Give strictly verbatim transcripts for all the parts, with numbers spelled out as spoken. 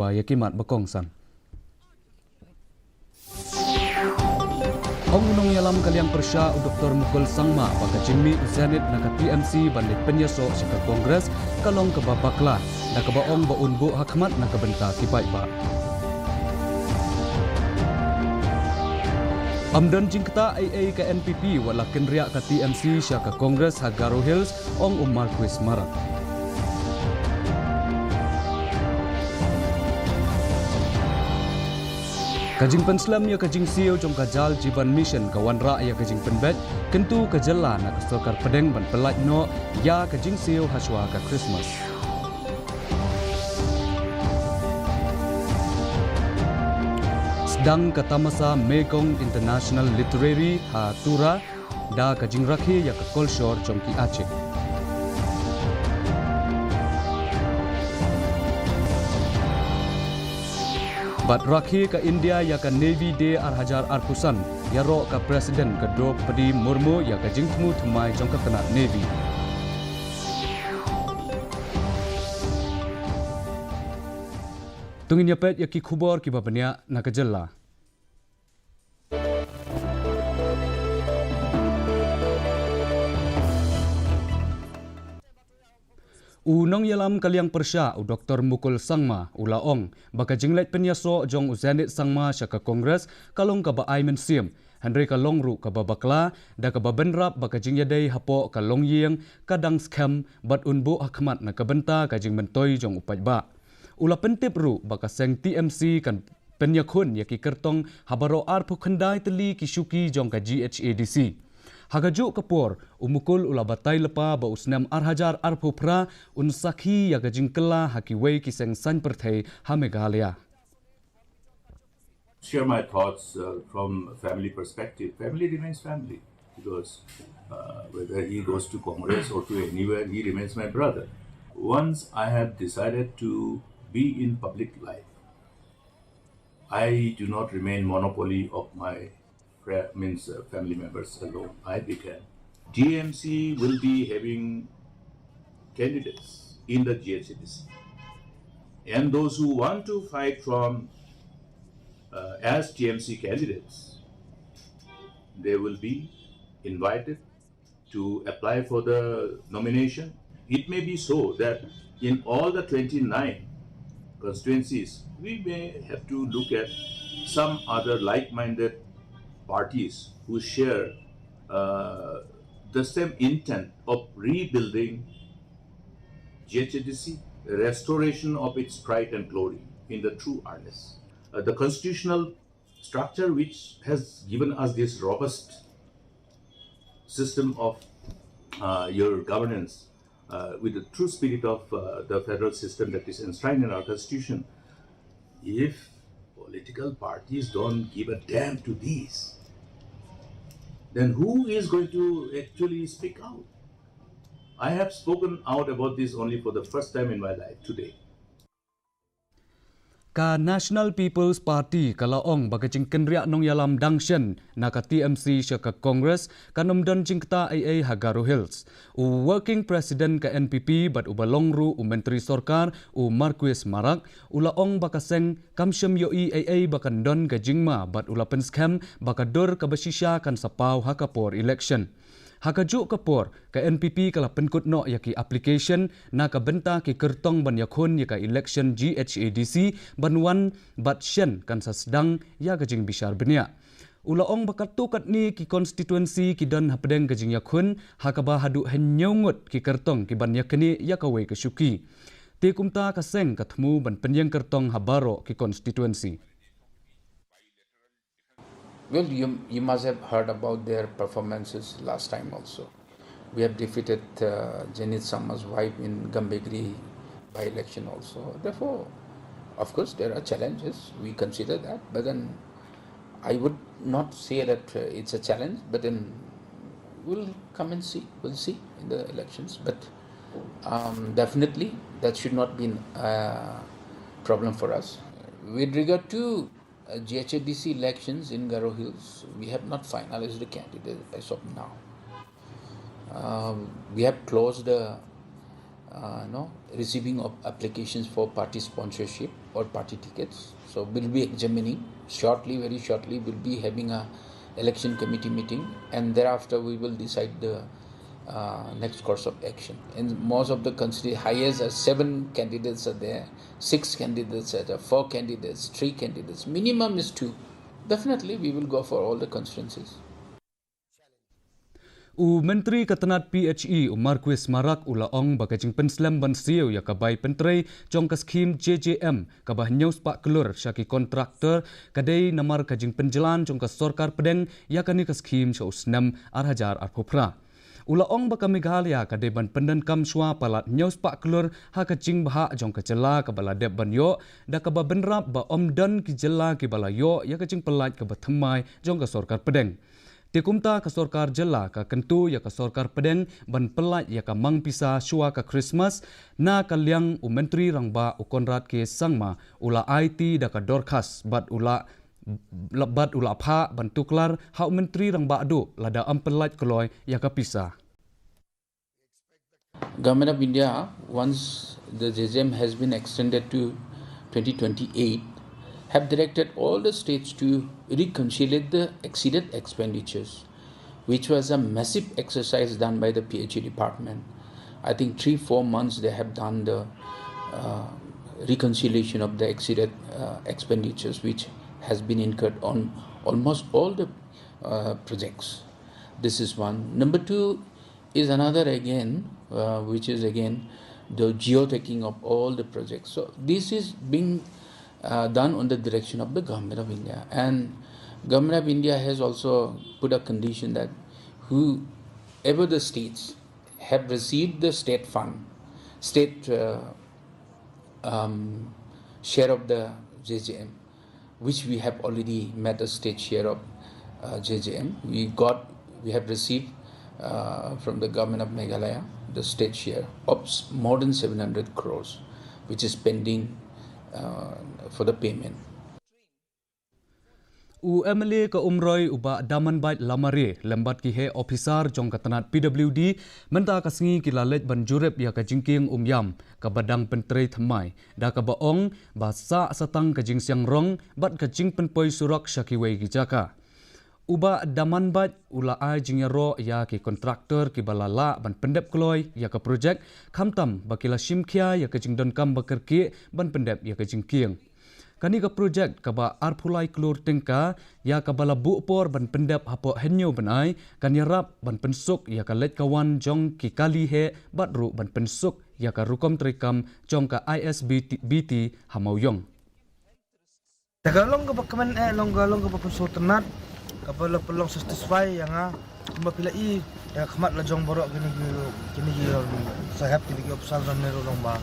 ba ïa ki mat ba kongsan. Ong u nongïalam ka liang pyrshah u Doktor Mukul Sangma ba ka jingmih u Zenith na ka T M C ban leit pynïasoh sha ka Congress ka long kaba bakla, da kaba ong ba un buh ha khmat na ka bynta ki paidbah. Ym don jingktah ei ei ka N P P wat la kynriah ka T M C sha ka Congress ha Garo Hills, ong u Marcuise Marak. Ka jingpynslem ïa ka jingsiew jong ka Jal Jeevan Mission ka wanrah ïa ka jingpynbeit, kyntu ka jylla na ka sorkar pdeng ban pyllait noh ïa ka jingsiew hashwa ka Christmas. Sdang ka tamasa Megong International Literary ha Tura, da ka jingrakhe ïa ka kolshor jong ki Achik. Bad rakhe ka India ïa ka Navy Day ar hajar arphew san, ïaroh ka President ka Droupadi Murmu ïa ka jingthmu thymmai jong ka tnat Navy. To ngin ïa peit ïa ki khubor kiba bniah na ka jylla. U nongïalam ka liang pyrshah, u Doktor Mukul Sangma, u la ong ba ka jingleit pynïasoh jong u Zenith Sangma sha ka Congress ka long kaba ai mynsiem, hynrei ka long ruh kaba bakla, da kaba bynrap ba ka jingïadei hapoh ka longïing ka dang skhem bad un buh ha khmat na ka bynta ka jingmyntoi jong u paidbah. U la pyntip ruh ba ka seng T M C kan pynïakhun ïa ki kyrtong ha baroh arphew khyndai tylli ki shuki jong ka G H A D C. Ha kajuh ka por, u Mukul u la batai lypa ba u snem ar hajar arphew phra un sakhi ïa ka jingkylla ha kiwei ki seng saiñ pyrthei ha Meghalaya. Share my thoughts uh, from a family perspective. Family remains family because uh, whether he goes to Congress or to anywhere, he remains my brother. Once I have decided to be in public life, I do not remain monopoly of my fra- means uh, family members alone. I became. T M C will be having candidates in the G H A D C, and those who want to fight from uh, as T M C candidates, they will be invited to apply for the nomination. It may be so that in all the twenty-nine constituencies, we may have to look at some other like minded parties who share uh, the same intent of rebuilding G H A D C, restoration of its pride and glory in the true earnest. Uh, the constitutional structure which has given us this robust system of uh, your governance uh, with the true spirit of uh, the federal system that is enshrined in our constitution. If political parties don't give a damn to these, then who is going to actually speak out? I have spoken out about this only for the first time in my life today. Ka National People's Party ka la ong ba ka jingkynriah nongïalam dang shen na ka T M C sha ka Congress kan ym don jingktah ei ei ha Garo Hills. U Working President ka N P P bad uba long ruh u Myntri Sorkar, u Marcuise Marak, u la ong ba ka seng kam shym ïohi ei ei ba kan don ka jingma bad u la pynskhem ba ka dur kaba shisha kan sa paw ha ka por election. Ha kajuh ka por, ka N P P ka la pynkut noh ïa ki application na ka bynta ki kyrtong ban ïakhun ïa ka election G H A D C ban wan bad shen kan sa sdang ïa ka jingbishar bniah. U la ong ba katto katne ki constituency ki don hapdeng ka jingïakhun, ha kaba haduh hynñiew ngut ki kyrtong ki ban ïaknieh ïa kawei ka shuki. Te kumta ka seng ka thmu ban pynïeng kyrtong ha baroh ki constituency. Well, you, you must have heard about their performances last time also. We have defeated uh, Zenith Sangma's wife in Gambegre by election also. Therefore, of course, there are challenges. We consider that. But then I would not say that uh, it's a challenge, but then we'll come and see. We'll see in the elections. But um, definitely, that should not be a problem for us. With regard to uh, G H A D C elections in Garo Hills, we have not finalized the candidate as of now. Um, we have closed the uh, no, receiving of applications for party sponsorship or party tickets. So we'll be examining shortly, very shortly, we'll be having a election committee meeting, and thereafter we will decide the uh, next course of action. In most of the constituency, highest are seven candidates are there, six candidates are there, four candidates, three candidates. Minimum is two. Definitely, we will go for all the constituencies. U Myntri ka tnad P H E u Marcuise Marak u la ong ba ka jingpynslem ban siew ïa ka bai pyntrei jong ka skhim J J M kaba hynñiew spah klur sha ki kontraktor ka dei namar ka jingpynjlan jong ka sorkar pdeng ïa kane ka skhim sha u snem ar hajar arphew phra. U la ong ba ka Meghalaya ka dei ban pyndonkam shuwa palat hynñiew spah klur ha ka jingbhah jong ka jylla kaba la dep ban ïoh da kaba bynrap ba ym don ki jylla kiba la ïoh ïa ka jingpyllait kaba thymmai jong ka sorkar pdeng. Te kumta ka sorkar jylla ka kyntu ïa ka sorkar pdeng ban pyllait ïa ka mang pisa shuwa ka Christmas. Na ka liang u Myntri Rangbah u Conrad K Sangma u la aiti da ka dorkhas bad u la bad u la phah ban tuklar ha u Myntri Rangbah duh lada ym pyllait kloi ïa ka pisa. Government of India, once the J J M has been extended to twenty twenty-eight, have directed all the states to reconciliate the exceeded expenditures, which was a massive exercise done by the P H E department. I think three, four months they have done the uh, reconciliation of the exceeded uh, expenditures, which has been incurred on almost all the uh, projects. This is one. Number two, is another again, uh, which is again the geotagging of all the projects. So this is being uh, done on the direction of the Government of India, and Government of India has also put a condition that whoever the states have received the state fund, state uh, um, share of the J J M, which we have already met a state share of uh, J J M. We got, we have received uh, from the government of Meghalaya the state share of s- more than seven hundred crores, which is pending uh, for the payment. U M L A ka Umroi u Bah Damanbait Lamare lem bad ki heh ophisar jong ka tnad P W D mynta ka sngi ki la leit ban jurip ïa ka jingkieng Umïam kaba dang pyntrei thymmai da kaba ong ba sah satang ka jingsiang rong bad ka jingpynpoi surok sha kiwei ki jaka. U Bah Damanbait u la ai jingïaroh ïa ki kontraktor kiba la lah ban pyndep kloi ïa ka projek, khamtam ba ki la shim khia ïa ka jingdonkam ba kyrkieh ban pyndep ïa ka jingkieng. Kane ka projek kaba arphew lai klur tyngka ïa kaba la buh por ban pyndep hapoh hynñiew bnai kan ïarap ban pynsuk ïa ka leit ka wan jong ki kali heh bad ruh ban pynsuk ïa ka rukom treikam jong ka I S B T, B T ha Mawïong. Te ka long kaba kmen eh long ka long kaba pynsngewtynnat kaba la pynlong satisfy ïa nga kumba phi la i da ka khmat la jong baroh kine ki kine ki sahep kine ki opsal ram ne ruh long ba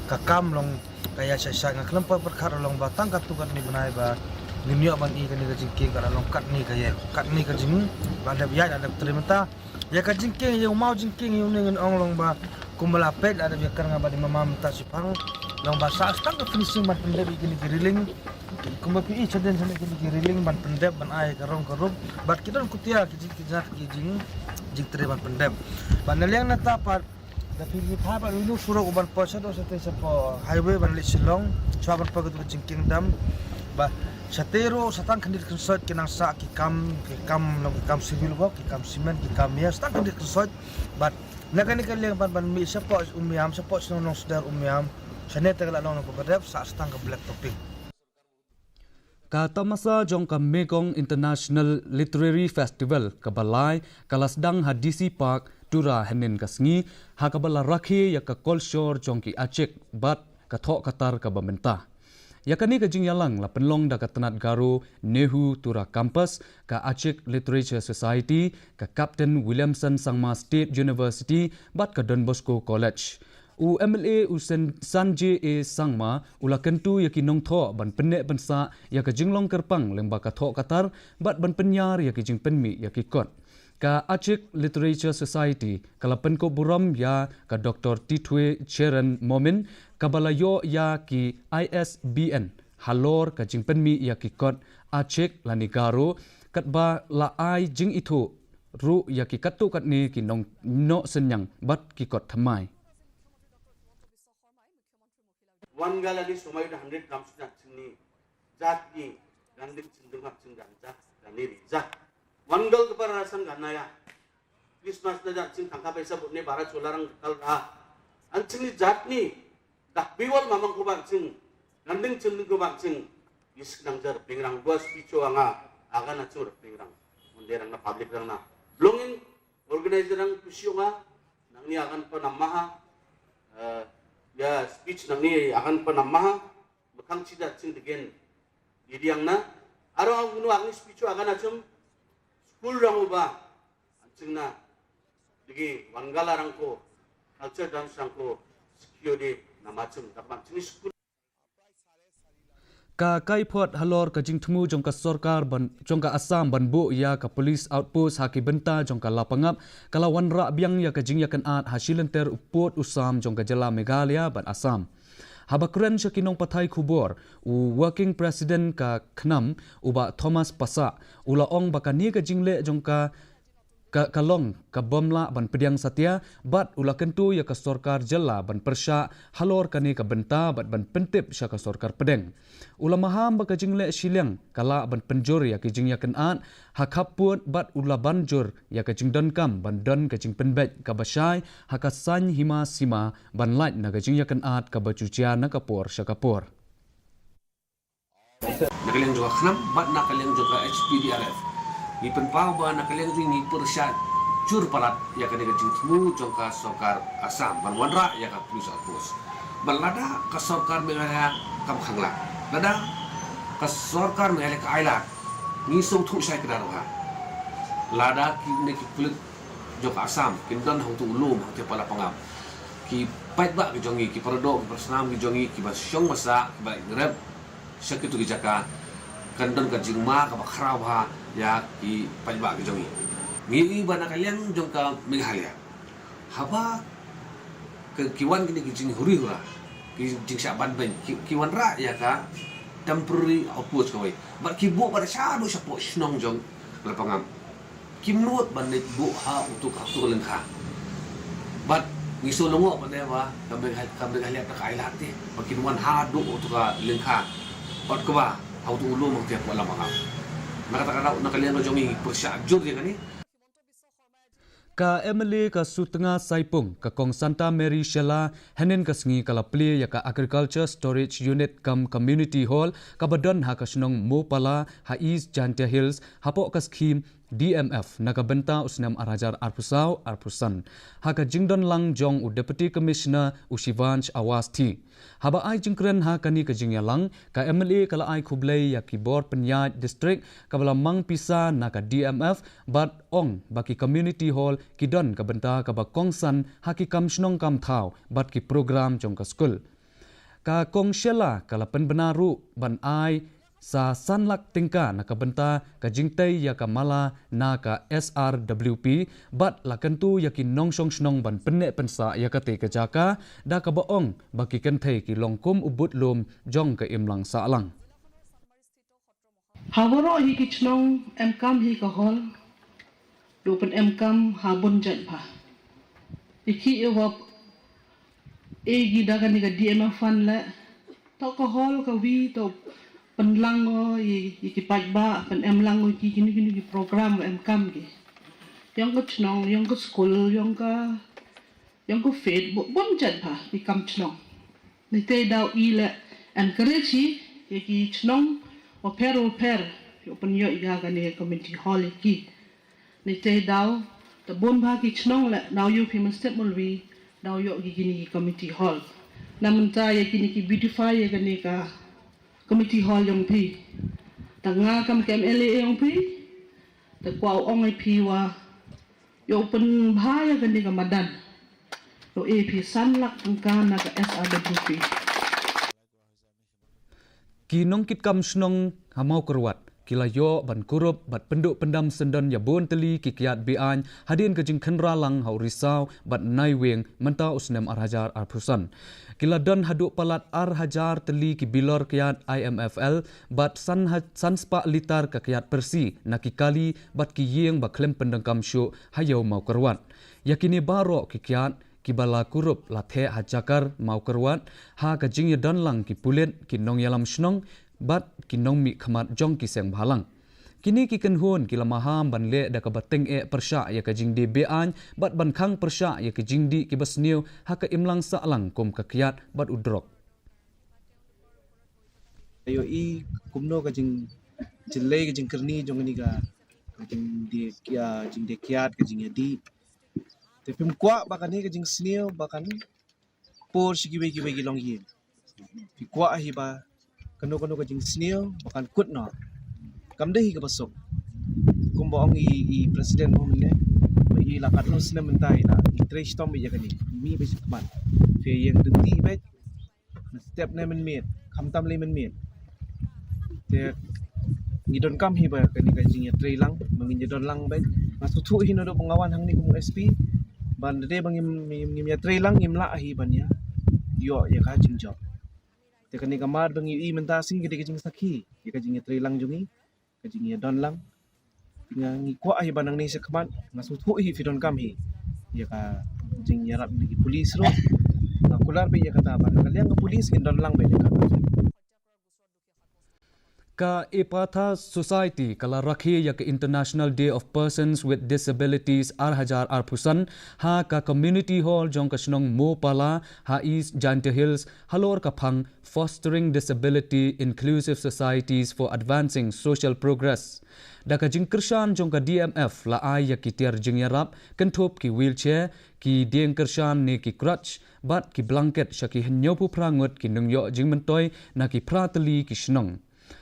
ka kam long ka ïa shai shai nga khlem poi pyrkhat ruh long ba tang katto katne bnai ba ngin ïoh ban i kane ka jingkieng ka la long katne ka ïa katne ka jing ba dep ïa da dep trei mynta ïa ka jingkieng ïa u maw jingkieng ïa une ngin ong long ba kumba la peit la dep ïa kar nga ba dei mama mynta shipang long ba sah tang ka finishing ban pyndep ïa kine ki railing. Kumba phi i shaden shaden kine ki railing ban pyndep ban ai ka rong ka rup bad ki don kutia ki jing ki jat ki jing jingtrei ban pyndep. Bad na liang nata pat da phi ki pha bad ïa une u surok uban poi shadoh shatei shapoh highway ban leit Shillong shuwa ban poi katu ka jingkieng dam. Bad shatei ruh sa tang khyndiat khynsoit ki nang sah ki kam ki kam long ki kam civil work ki kam cement ki kam ïa sa tang khyndiat khynsoit. Bad na kane ka liang ban ban mih shapoh Umïam shapoh shnong Nongsder Umïam shane te ka la long kaba dep sah sa tang ka black topping. Ka tamasa jong ka Megong International Literary Festival kaba lai ka la sdang ha D C Park Tura hynnin ka sngi ha kaba la rakhe ïa ka kolshor jong ki Achik bad ka thoh ka tar kaba mynta. Ïa kane ka jingïalang la pynlong da ka tnad Garo Nehu Tura Campus, ka Achik Literature Society, ka Captain Williamson Sangma State University bad ka Don Bosco College. U M L A u Sanjay A Sangma u la kyntu ïa ki nongthoh ban pynneh pynsah ïa ka jinglong kyrpang lyngba ka thoh ka tar bad ban pynïar ïa ki jingpynmih ïa ki kot. Ka Achik Literature Society ka la pynkup burom ïa ka Doctor Tithwe Cheren Momin kaba la ïoh ïa ki I S B N halor ka jingpynmih ïa ki kot Achik lane Garo katba la ai jingithuh ruh ïa ki katto katne ki nongnoh synñiang bad ki kot thymmai. Wan gal ani somai da hundred gram sna chini jat ni ganding chindung hap ching dan jat dan ni ri jat. Wan gal ka para rasan gan na ya. Christmas na jat ching tangka paisa bot ne bara chola rang kal ra. An chini jat ni dak biwal mamang ko ban ching ganding chindung ko ban ching. Is nang jar ping rang dua speech o anga aga na chur ping rang. Munde rang na public rang na. Longin organizer rang kusiu nga nang ni akan pa namaha. Eh, ya speech nang ni akan pa namaha. Makang chida ching degen. Idiang na. Aro ang gunu agni speech o akan achum. School rang uba. Anching na. Digi wangala rang ko. Culture dance rang ko. Security namachum. Dakman chini school. Ka kaiphot halor ka jingthmu jong ka sorkar ban, jong ka Assam ban buh ïa ka police outpost ha ki bynta jong ka Lapangap, ka la wanrah biang ïa ka jingïakynad ha shilynter u pud u sam jong ka jylla Meghalaya bad Assam. Haba kren sha ki nongpathai khubor, u working president ka KHNAM, u Bah Thomas Passah, u la ong ba kane ka jingleh jong ka ka, ka long ka bym lah ban pdiang satia, bad u la kyntu ïa ka sorkar jylla ban pyrshah halor kane ka bynta bad ban pyntip sha ka sorkar pdeng. U la maham ba ka jingleh shiliang ka lah ban pynjur ïa ka jingïakynad ha khappud bad u la ban jur ïa ka jingdonkam ban don ka jingpynbeit kaba shai ha ka saiñ hima sima ban lait na ka jingïakynad kaba ju jia na ka por sha ka por. Na ka liang jong ka KHNAM bad na ka liang jong ka H P D R F. Ngi pynpaw ba na ka liang jong ngi pyrshah jur palat ïa kane ka jingthmu jong ka sorkar Assam ban wanrah ïa ka police outpost. Bad lada ka sorkar Meghalaya kam khang lad, lada ka sorkar Meghalaya ka ai lad, ngi sngewthuh shai kdar ba lada kine ki pulit jong ka Assam kin don hangtu u lum hangtu pa Lapangap, ki paidbah ki jong ngi, ki paradoh, ki parasnam ki jong ngi, kiba shong basa, kiba ngrep sha kitu ki jaka, kan don ka jingma kaba khraw bha ïa ki paidbah ki jong ngi. Ngi i ba na ka liang jong ka Meghalaya, haba ka, ki wan kine ki jinghuri hura, ki jingshah ban beiñ, ki, ki wanrah ïa ka temporary outpost kawei. Bad ki buh bad shaduh shapoh shnong jong Lapangap. Kim nud ban leit buh ha utu ka, utu ka lyngkha. Bad ngi shu lyngngoh ban ïa ba ka Meghalaya, ka Meghalaya ka ai lad te ba kin wan haduh utu ka lyngkha. Bad kaba ha utu u lum hangte hapoh Lapangap. Na kata ka daw na ka liang ka jong ngi pyrshah jur ïa kane. Ka M L A ka Sutnga Saipung, ka Kong Santa Mary Shylla, hynnin ka sngi ka la plie ïa ka Agriculture Storage Unit cum Community Hall, kaba don ha ka shnong Mopala, ha East Jaintia Hills, hapoh ka skhim D M F na ka bynta u snem ar hajar arphew saw arphew san, ha ka jingdon lang jong u Deputy Commissioner u Shivansh Awasthi. Haba ai jingkren ha kane ka jingïalang, ka M L A ka la ai khublei ïa ki bor pynïaid district kaba la mang pisa na ka D M F bad ong ba ki community hall ki don ka bynta kaba kongsan ha ki kam shnong kam thaw bad ki program jong ka skul. Ka Kong Shylla ka la pynbna ruh ban ai sa san lak tyngka na ka bynta ka jingtei ïa ka mala na ka S R W P, bad la kyntu ïa ki nongshong shnong ban pynneh pynsah ïa kata ka jaka, da kaba ong ba ki kynthei ki long kum u budlum jong ka imlang sahlang. Ha waroh hi ki chnong em kam hi ka hall, du pyn em kam ha bun jait bha. I ki e wap e gi da kane ka D M F fund le, to ka hall ka wi to pynlang o i, i ki paidbah, pyn em lang o ki kini kini ki program wa em kam ki. Yong ka chnong, yong ka school, yong ka, yong ka faith, bu-, bun jait bha i kam chnong. Ni te daw i le encourage i, i ki chnong wa pher wa pher, yo pyn yo i ga kane community hall i ki. Ni te daw, ta bun bha ki chnong le, daw yo phi mynstep mulwi, daw yo ki kini ki community hall. Na mynta ïa kini ki beautify ïa kane ka community hall yong phi. Ta nga kam ka M L A yong phi, ta kwah ong ïa phi wa, yo pynbha ïa kane ka madan. Yo e phi san lak tyngka na ka S R W P. Ki nongkitkam shnong ha Mawkyrwat, ki la ïoh ban kurup bad pynduh pyndam syndon ïa bun tylli ki kiad be-aiñ, hadien ka jingkhynra lang ha u Risaw bad Naiwieng mynta u snem ar hajar arphew san. Ki la don haduh palat ar hajar tylli ki bilor kiad I M F L, bad san ha-, san spah litar ka kiad pyrsi, na ki kali, bad ki ïing ba khlem pyndonkam shuh, ha ïew Mawkyrwat. Ïa kine baroh ki kiad, kiba la kurup la theh ha Jakar, Mawkyrwat, ha ka jingïadonlang ki pulit, ki nongïalam shnong, bad ki nongmihkhmat jong ki seng bhalang. Kine ki kynhun ki la maham ban leh da kaba tyngeh pyrshah ïa ka jingdie be-aiñ, bad ban khang pyrshah ïa ka jingdih kiba sniew ha ka imlang sahlang kum ka kiad bad u drok. Ïohi kumno ka jing, jin leh ka jingkyrni jong kane ka, ka jingdie kiad, jingdie kiad, ka jingïadih. Te phim kwah ba kane ka jingsniew ba kan pur sha kiwei kiwei ki longïing. Phi kwah hi ba kano kano ka jingsniew ba kan kut noh. Kam dei hi kaba suk. Kumba ong i, i president mo mynne, ba i la katno snem mynta i la, i trei shitom beit ïa kane. Mih beit shakhmat. Phi ïeng dynti beit. Na step ne mynmiet, khamtam lei mynmiet. Te ngi donkam hi ba kane ka jingïatreilang, ba ngin ïadonlang beit. Nga sngewthuh hi naduh ba nga wan hangne kum u S P, ba lada ba ngim, ngim, ngim ïatreilang ngim lah hi ban ïa ïoh ïa ka jingjop. Te kane ka mar ba ngi ïohi mynta shisien ka dei ka jingsakhi ïa ka jingïatreilang jong ngi, ka jingïadonlang. Nga, ngi kwah hi ba nangne shakhmat, nga sngewthuh hi phi donkam hi ïa ka jingïarap na ki pulit ruh. Nga kular beit ïa kata ba na ka liang ka pulit ngin donlang beit ïa ka. Ka Ephatha Society ka la rakhe ïa ka International Day of Persons with Disabilities ar hajar arphew san ha ka Community Hall jong ka shnong Mopala ha East Jaintia Hills, halor ka phang Fostering Disability Inclusive Societies for Advancing Social Progress. Da ka jingkyrshan jong ka D M F la ai ïa ki tiar jingïarap, kynthup ki wheelchair, ki dieng kyrshan ne ki crutch, bad ki blanket sha ki hynñiewphew phra ngut ki nongïoh jingmyntoi na ki phra tylli ki shnong.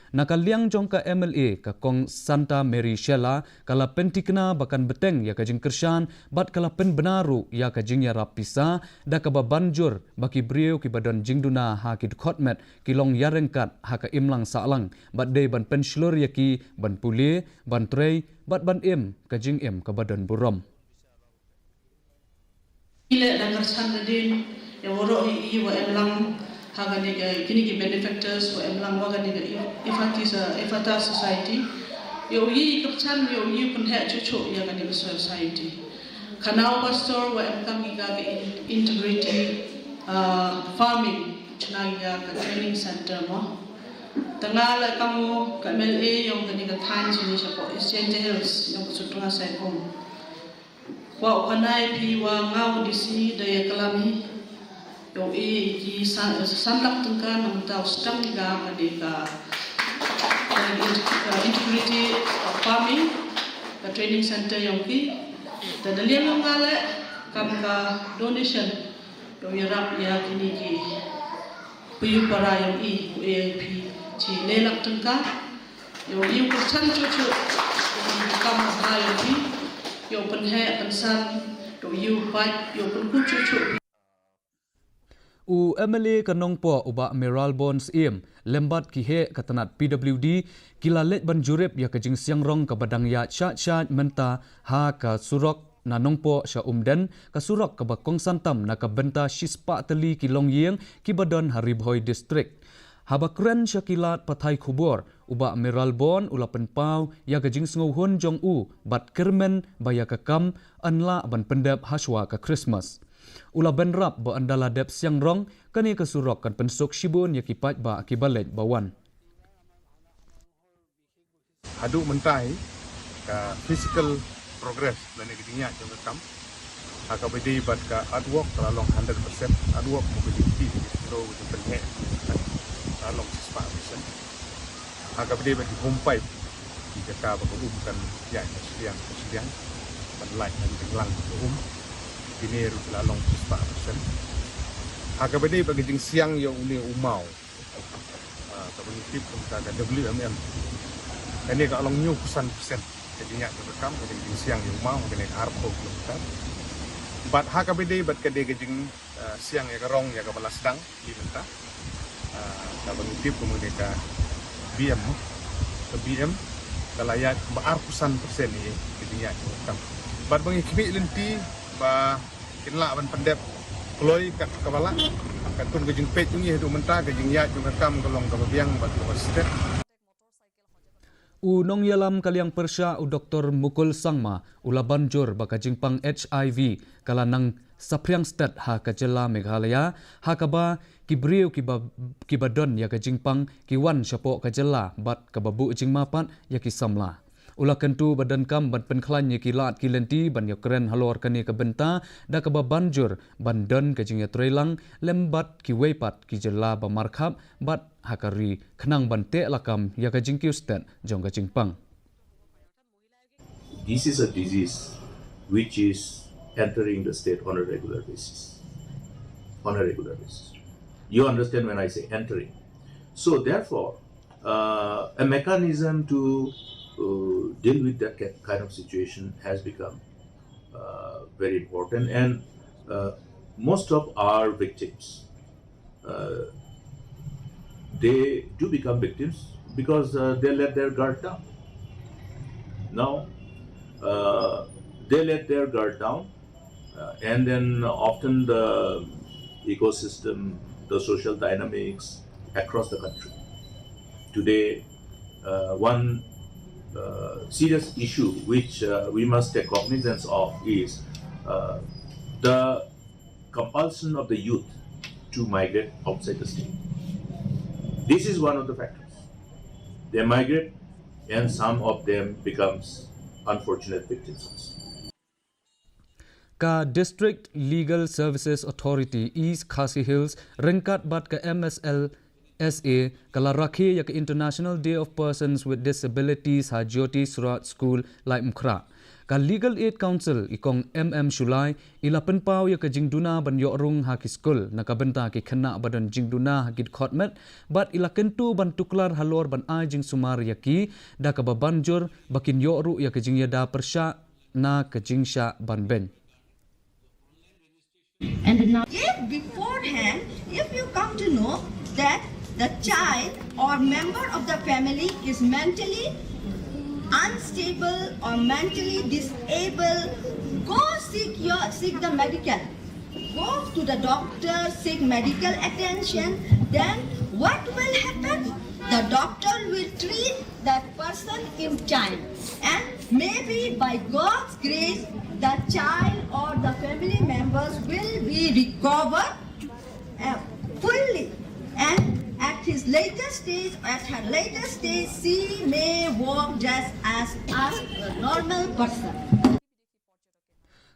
Na ka liang jong ka M L A, ka Kong Santa Mary Shylla, ka la pynthikna ba kan bteng ïa ka jingkyrshan, bad ka la pynbna ruh ïa ka jingïarap pisa, da kaba ban jur ba ki briew kiba don jingduna ha ki dkhot met ki long ïaryngkat ha ka imlang sahlang, bad dei ban pynshlur ïa ki ban pule, ban trei, bad ban im ka jingim kaba don burom. Ïa leh da ka san da dien, ïa waroh ïa i wa em lang ha kane ka, kine ki benefactors wa em lang wa kane ka Ephatha, Ephatha Society. Ïa u i ka chan, ïa u i pynheh chuh chuh ïa kane ka society. Khana u pastor wa em kam ïa ka, ka in-, integrity, ah, farming, chna ïa ka training center mo. Tang la kam u ka M L A ïong kane ka thaiñ sini shapoh East Jaintia Hills ïong ka Sutnga Saipung. Wa u khana ïa phi wa nga u D C da ïa klam hi. Ïa u i ki san, san lak tyngka na mynta u sdang ïa ka, ka dei ka, ka in-, ka integrity farming, ka training center ïong ki. Da da liang ïong nga leh kam ka donation. Ïa u ïarap ïa kine ki briew para ïong i, u A I P, chi le lak tyngka. Ïa u ïa u kyrshan chuh chuh, ïa u kam ha ïong i, ïa u pynheh pynsan, ïa u ïa u pait, ïa u pynkup chuh chuh. U M L A ka Nongpoh u Bah Mayralborn Syiem, lem bad ki heh ka tnat P W D, ki la leit ban jurip ïa ka jingsiang rong kaba dang ïaid shait shait mynta ha ka surok na Nongpoh sha Umden, ka surok kaba kongsan tam na ka bynta shispah tylli ki longïing kiba don ha Ri Bhoi District. Haba kren sha ki lad pathai khubor, u Bah Mayralborn u la pynpaw ïa ka jingsngewhun jong u bad kyrmen ba ïa ka kam yn lah ban pyndep hashwa ka Christmas. U la bynrap ba ynda la dep siang rong, kane ka surok kan pynsuk shibun ïa ki paidbah kiba leit ba wan. Haduh mynta hi ka physical progress lane ka jingïaid jong ka kam ha kaba ïadei bad ka earthwork ka la long hundred percent, earthwork mo ka jingtih ka jingpynheh ka la long shispah percent. Ha kaba ïadei bad ki home pipe, ki kata ba ka um kan ïaid na shiliang na shiliang ban lait na ka jinglang ka um, kine ruh ki la long shispah percent. Ha kaba ïadei bad ka jingsiang ïa une u maw, ah, kaba ngi tip kum ka, ka W M M. Kane ka long hynñiewphew san percent ka jingïaid jong ka kam, ka jingsiang ïa u maw, kane ka arphew kilometer. Bad ha kaba ïadei bad ka dei ka jing, ah, siang ïa ka rong ïa kaba la sdang hi mynta. Ah, kaba ngi tip kum kane ka B M, ka B M ka la ïaid ba arphew san percent ïa ka jingïaid jong ka kam. Bad ba ngi khmih lynti ba kin lah ban pyndep kloi kat kaba lah. Katkum ka jingpeit jong ngi haduh mynta ka jingïaid jong ka kam ka long kaba biang bad kaba stet. U nongïalam ka liang pyrshah u Doktor Mukul Sangma u la ban jur ba ka jingpang HIV ka la nang saphriang stet ha ka jylla Meghalaya, ha kaba ki briew kiba, kiba don ïa ka jingpang ki wan shapoh ka jylla bad kaba buh jingma pat ïa ki samla. U la kyntu ba donkam ban pynkhlaiñ ïa ki lad ki lynti ban ïakren halor kane ka bynta da kaba ban jur ban don ka jingïatreilang lem bad kiwei pat ki jylla ba markhap bad ha ka ri khnang ban teh lakam ïa ka jingkiew stet jong ka jingpang. This is a disease which is entering the state on a regular basis. On a regular basis. You understand when I say entering. So, therefore, uh, a mechanism to uh, deal with that ki- kind of situation has become uh, very important. And uh, most of our victims, uh, they do become victims because uh, they let their guard down. Now, uh, they let their guard down, uh, and then often the ecosystem, the social dynamics across the country. Today, uh, one uh, serious issue which uh, we must take cognizance of is uh, the compulsion of the youth to migrate outside the state. This is one of the factors. They migrate, and some of them becomes unfortunate victims also. Ka District Legal Services Authority East Khasi Hills ryngkat bad ka M S L S A ka la rakhe ïa ka International Day of Persons with Disabilities ha Jyoti Suraj School, Laitumkhrah. Ka Legal Aid Counsel i kong M M Shullai i la pynpaw ïa ka jingduna ban ïoh rung ha ki skul na ka bynta ki khynnah ba don jingduna ha ki dkhot met bad i la kyntu ban tuklar halor ban ai jingsumar ïa ki da kaba ban jur ba kin ïoh ruh ïa ka jingïada pyrshah na ka jingshah ban beiñ. And now, if beforehand, if you come to know that the child or member of the family is mentally unstable or mentally disabled, go seek your seek the medical. Go to the doctor, seek medical attention. Then what will happen? The doctor will treat that person in time, and maybe by God's grace, the child or the family members will be recovered uh, fully, and at his later stage, at her later stage, she may walk just as a normal person.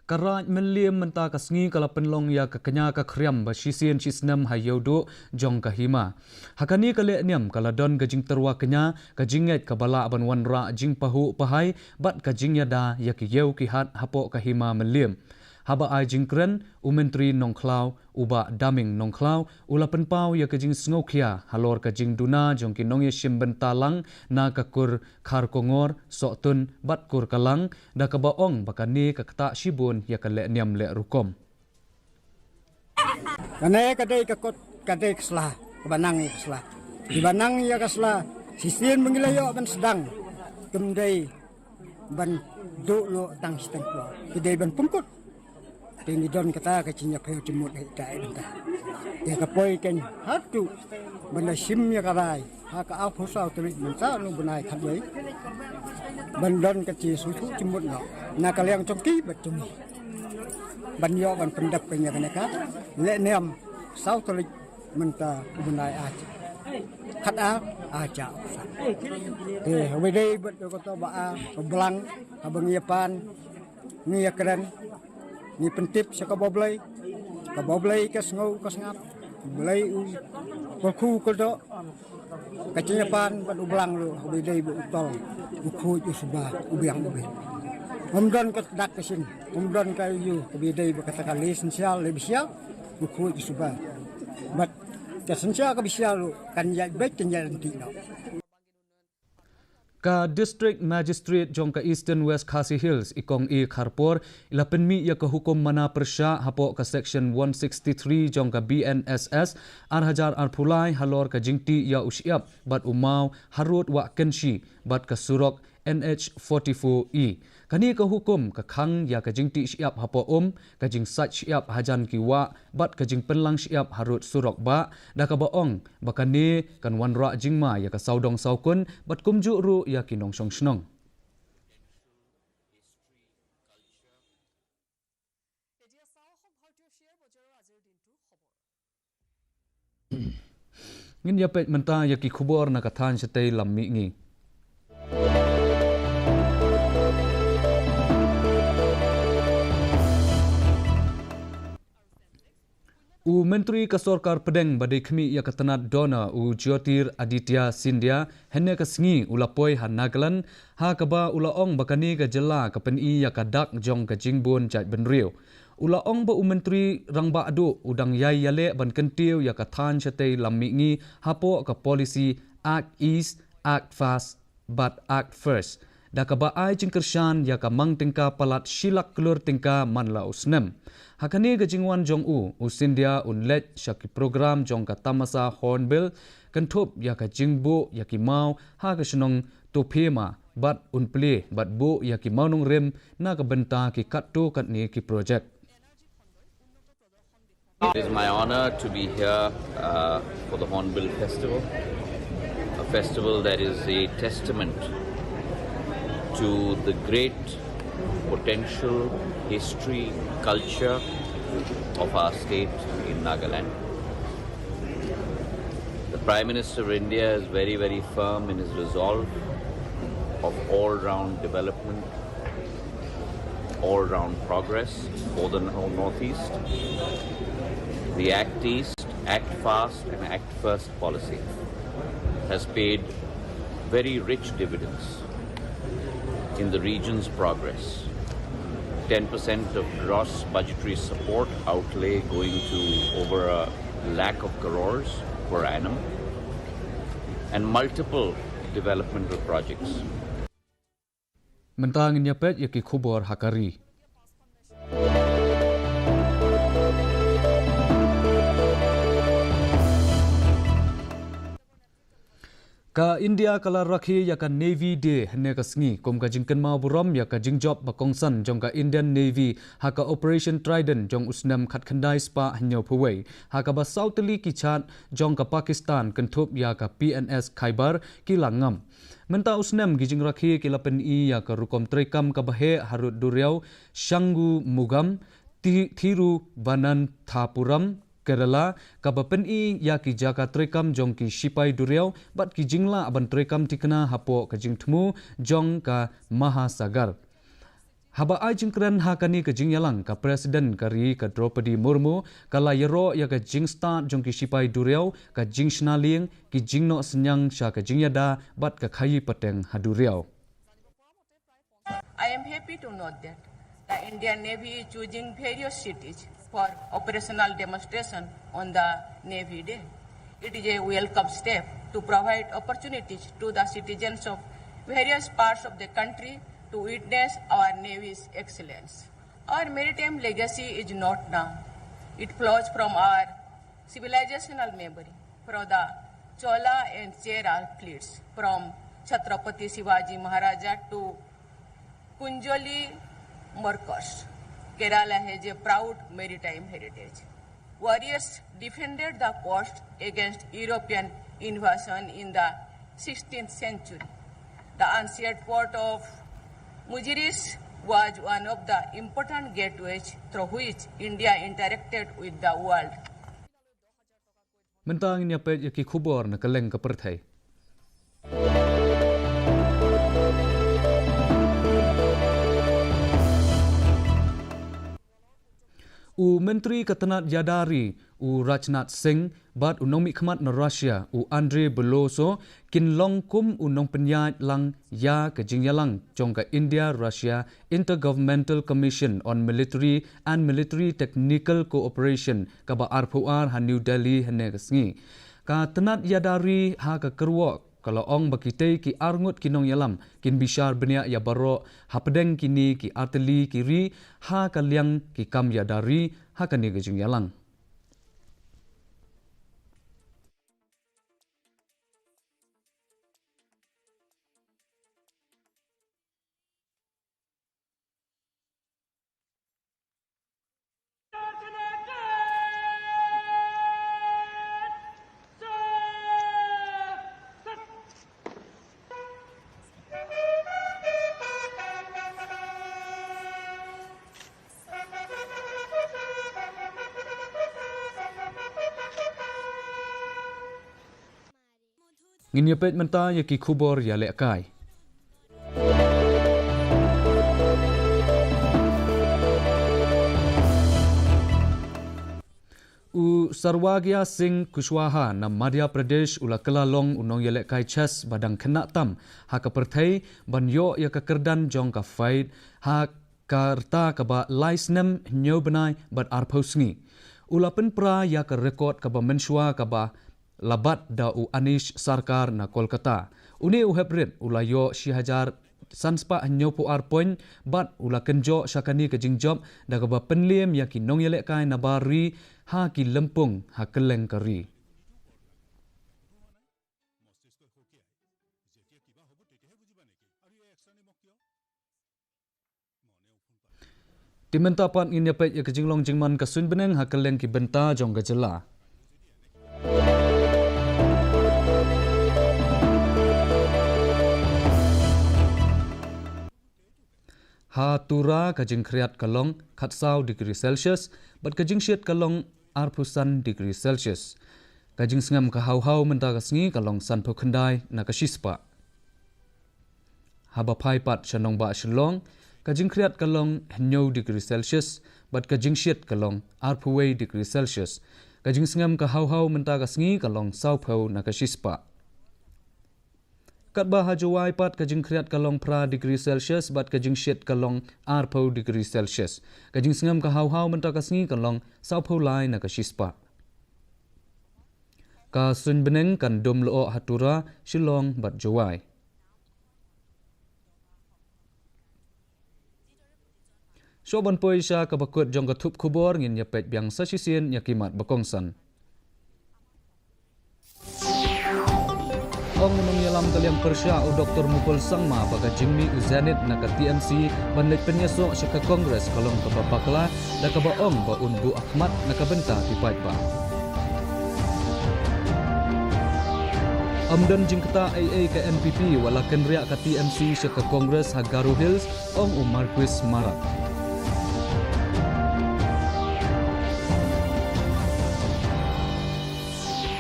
Ka Raid Mylliem mynta ka sngi ka la pynlong ïa ka kñia ka khriam ba shisien shisnem ha ïewduh jong ka hima. Ha kane ka lehniam ka la don ka jingtyrwa kñia, ka jingngeit kaba lah ban wanrah jingpahuh pahai bad ka jingïada ïa ki ïew ki hat hapoh ka hima Mylliem. Haba ai jingkren, u Myntri Nongkhlaw, u Bah Daming Nongkhlaw, u la pynpaw ïa ka jingsngewkhia halor ka jingduna jong ki nongïashim bynta lang na ka kur Kharkongor, Sohtun bad kur Kalang, da kaba ong ba kane ka ktah shibun ïa ka lehniam leh rukom. Kane ka dei ka kot, ka dei ka sla, kaba nang ïa ka sla. Kiba nang ïa ka sla, shisien ba ngi la ïoh ban sdang, kim dei ban duh noh tang shi tang por. Ki dei ban pynkut. Te ngi don kata ka jingïapher jingmut ha ita i bynta. Te ka poi kein haduh ban da shim ïa ka rai ha ka arphew saw tarik mynta u bnai khatwei. Ban don ka jingsngewthuh jingmut noh na ka liang jong ki bad jong ngi. Ban ïoh ban pyndep ka ïa kane ka lehniam saw tarik mynta u bnai ar, khatar ar hajar arphew saw. Te haba dei bad kato ba ar, ka blang, haba ngi ïa pan, ngi ïa kren, ngi pyntip sha kaba U Blei, kaba U Blei ka sngew ka sngap, U Blei u kyrkhu kyrdoh, ka jingïapan bad u blang ruh, haba dei bad u tol, u khuid u suba, u biang u biang. Ym don ka dak ka shin, ym don ka ïu, haba dei bad kata ka leh synshar leh bishar, u khuid u suba. Bad ka synshar ka bishar ruh, kan ïaid beit kan ïaid ryntih noh. Ka District Magistrate jong ka Eastern West Khasi Hills, i Kong A Kharpor, i la pynmih ïa ka hukum mana pyrshah hapoh ka Section one sixty-three jong ka B N S S ar hajar arphew lai halor ka jingtih ïa u shyiap bad u maw harud Wah Kynshi bad ka surok N H forty-four E. Kane ka hukum ka khang ïa ka jingtih shyiap hapoh um, ka jingsait shyiap hajan ki wah, bad ka jingpynlang shyiap harud surok bah, da kaba ong ba kane kan wanrah jingma ïa ka sawdong sawkun, bad kumjuh ruh ïa ki nongshong shnong. Ngin ïa peit mynta ïa ki khubor na ka thaiñ shatei lam mihngi. U Myntri ka Sorkar Pdeng ba dei khmih ïa ka tnat DoNER, u Jyotiraditya Scindia, hynne ka sngi u la poi ha Nagaland, ha kaba u la ong ba kane ka jylla ka pyni ïa ka dak jong ka jingbun jaitbynriew. U la ong ba u Myntri Rangbah Duh u dang ïai ïaleh ban kyntiew ïa ka thaiñ shatei lam mihngi hapoh ka policy Act East, Act Fast, bad Act First, da kaba ai jingkyrshan ïa ka mang tyngka palat shi lak klur tyngka man la u snem. Ha kane ka jingwan jong u, u Scindia un leit sha ki program jong ka Tamasa Hornbill, kynthup ïa ka jingbuh ïa ki maw ha ka shnong Tophema, bad un plie bad buh ïa ki mawnongrim na ka bynta ki katto katne ki project. It is my honor to be here, uh, for the Hornbill Festival, a festival that is a testament to the great potential, history, culture of our state in Nagaland. The Prime Minister of India is very, very firm in his resolve of all-round development, all-round progress for the Nor-, Northeast. The Act East, Act Fast, and Act First policy has paid very rich dividends in the region's progress. Ten percent of gross budgetary support outlay going to over a lakh of crores per annum, and multiple developmental projects. Mynta ngin ïa peit ïa ki khubor ha ka ri. Ka India ka la rakhe ïa ka Navy Day hynne ka sngi kum ka jingkynmaw burom ïa ka jingjop ba kongsan jong ka Indian Navy ha ka Operation Trident jong u snem khatkhyndai spah hynñiewphew wei, ha kaba saw tylli ki jhaid jong ka Pakistan kynthup ïa ka P N S Khaibar ki la ngam. Mynta u snem ki jingrakhe ki la pyni ïa ka rukom treikam kaba heh harud duriaw Shangumugam, Thi-, Thiruvananthapuram, Kerala, kaba pyni ïa ki jaka treikam jong ki shipai duriaw bad ki jinglah ban treikam thikna hapoh ka jingthmu jong ka Mahasagar. Haba ai jingkren ha kane ka jingïalang, ka President ka ri ka Droupadi Murmu ka la ïaroh ïa ka jingstad jong ki shipai duriaw, ka jingshna lieng, ki jingnoh synñiang sha ka jingïada bad ka khaïi pateng ha duriaw. I am happy to note that the Indian Navy is choosing various cities for operational demonstration on the Navy Day. It is a welcome step to provide opportunities to the citizens of various parts of the country to witness our Navy's excellence. Our maritime legacy is not now. It flows from our civilizational memory, from the Chola and Chera fleets, from Chhatrapati Shivaji Maharaja to Kunjoli Markers. Kerala has a proud maritime heritage. Warriors defended the coast against European invasion in the sixteenth century. The ancient port of Mujiris was one of the important gateways through which India interacted with the world. Mynta ngin ïa peit ïa ki khubor na ka liang ka pyrthei. U Myntri ka tnat ïada ri, u Rajnath Singh, bad u nongmihkhmat na Russia, u Andrei Belousov, kin long kum u nongpynïaid lang ïa ka jingïalang jong ka India-Russia Intergovernmental Commission on Military and Military Technical Cooperation kaba arphew ar ha New Delhi hynne ka sngi. Ka tnat ïada ri ha ka kyrwoh ka la ong ba kitei ki arngut ki nongïalam kin bishar bniah ïa baroh hapdeng kine ki artylli ki ri ha ka liang ki kam ïada ri ha kane ka jingïalang. Ngin ïa peit mynta ïa ki khubor ïalehkai. U Sarwagya Singh Kushwaha na Madhya Pradesh u la kylla long u nongïalehkai chess ba dang khynnah tam ha ka pyrthei ban ïoh ïa ka kyrdan jong ka FIDE ha ka rta kaba lai snem, hynñiew bnai bad arphew sngi. U la pynpra ïa ka record kaba mynshuwa kaba la bat da u Anish Sarkar na Kolkata. Une u heprit u la ïoh shi hajar san spah hynñiewphew ar point bad u la kynjoh sha kane ka jingjop da kaba pynliem ïa ki nongïalehkai na bar ri ha ki lympung ha kylleng ka ri. Te mynta pat ngin ïa peit ïa ka jinglong jingman ka suiñ bneng ha kylleng ki bynta jong ka jylla. Ha Tura ka jingkhriat ka long khatsaw degree Celsius bad ka jingshit ka long arphew san degree Celsius. Ka jingsngem ka haw haw mynta ka sngi ka long sanphew khyndai na ka shispah. Haba phai pat sha nongbah Shillong, ka jingkhriat ka long hynñiew degree Celsius bad ka jingshit ka long arphew wei degree Celsius. Ka jingsngem ka haw haw mynta ka sngi ka long sawphew na ka shispah. Katba ha Jowai pat ka jingkhriat ka long phra degree Celsius bad ka jingshit ka long arphew degree Celsius. Ka jingsngem ka haw haw mynta ka sngi ka long sawphew lai na ka shispah. Ka suiñ bneng kan dum lyoh ha Tura, Shillong bad Jowai. Shuwa ban poi sha kaba kut jong ka thup khubor, ngin ïa peit biang sa shisien ïa ki mat ba kongsan. Ong u nongïalam ka liang pyrshah u Doktor Mukul Sangma ba ka jingmih u Zenith na ka T M C ban leit pynïasoh sha ka Congress ka long kaba bakla, da kaba ong ba un buh khmat na ka bynta ki paidbah. Ym don jingktah ei ei ka N P P wat la kynriah ka T M C sha ka Congress ha Garo Hills, ong u Marcuise Marak.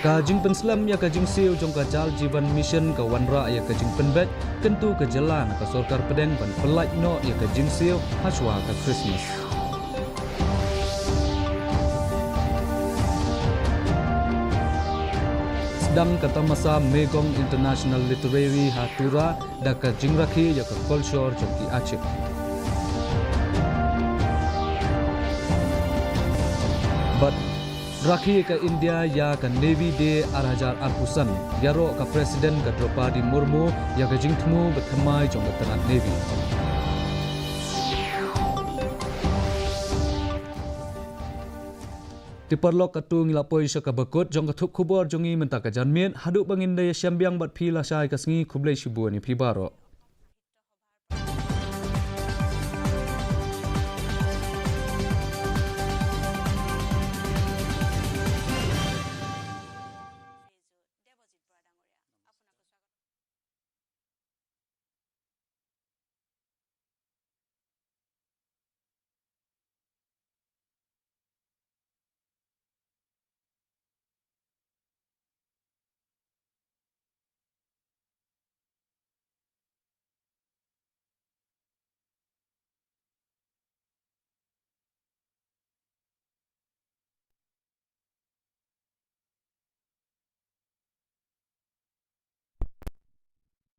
Ka jingpynslem ïa ka jingsiew jong ka Jal Jeevan Mission ka wanrah ïa ka jingpynbeit, kyntu ka jylla na ka sorkar pdeng ban pyllait noh ïa ka jingsiew hashwa ka Christmas. Sdang ka tamasa Megong International Literary ha Tura da ka jingrakhe ïa ka kolshor jong ki Achik. Bad rakhe ka India ïa ka Navy Day ar hajar arphew san, ïaroh ka President ka Droupadi Murmu ïa ka jingthmu ba thymmai jong ka tnat Navy. Te paralok, katto ngi la poi sha kaba kut jong ka thup khubor jong ngi mynta ka janmiet, haduh ba ngin da ïashem biang bad phi lashai ka sngi, khublei shibun ïa phi baroh.